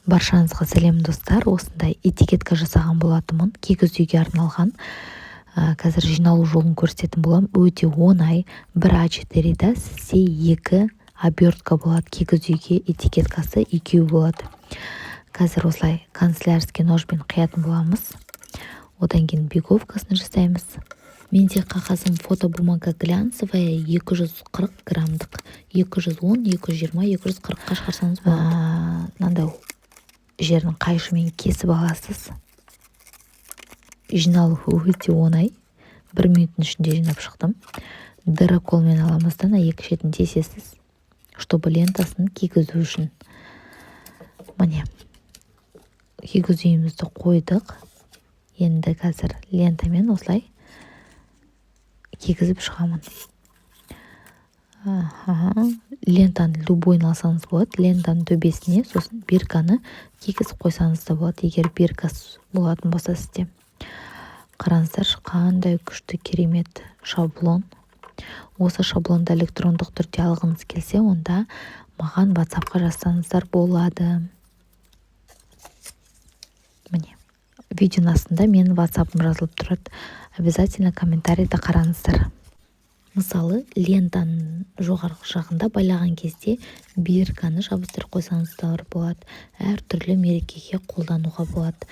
Баршаңызға сәлем, достар! Осындай этикетка жасаған болатынмын, кигіз үйге арналған. Қазір жиналу жолын көрсететін боламын. Өте оңай. Бір А4-да сізде екі обертка болады, кигіз үйге этикеткасы екеу болады. Қазір осылай канцелярский ножбен қиятын боламыз, одан кейін биговкасын жасаймыз. Менде қағазым фотобумага глянцевая, 240 граммдық. 210, 220, 240-қа шығарсаңыз болады. Мынандай жерін қайшымен кесіп аласыз. Жиналу өте оңай, бір минуттың ішінде жинап шықтым. Дыроколмен аламыз да, мына екі шетін тесесіз, чтобы лентасын кигізу үшін. Міне, кигіз үйімізді қойдық. Енді қазір лентамен осылай кигізіп шығамын. Лентаны любойын алсаңыз болады. Лентаның төбесіне сосын бирканы кигізіп қойсаңыз да болады, егер биркасы болатын болса сізде. Қараңыздаршы, қандай күшті, керемет шаблон! Осы шаблонды электрондық түрде алғыңыз келсе, онда маған Ватсапқа жазсаңыздар болады. Міне, видеоның астында менің Ватсапым жазылып тұрады, обязательно комментарийді қараңыздар. Мысалы, лентаның жоғарғы жағында байлаған кезде бирканы жабыстырып қойсаңыздар болады. Әртүрлі мерекеге қолдануға болады.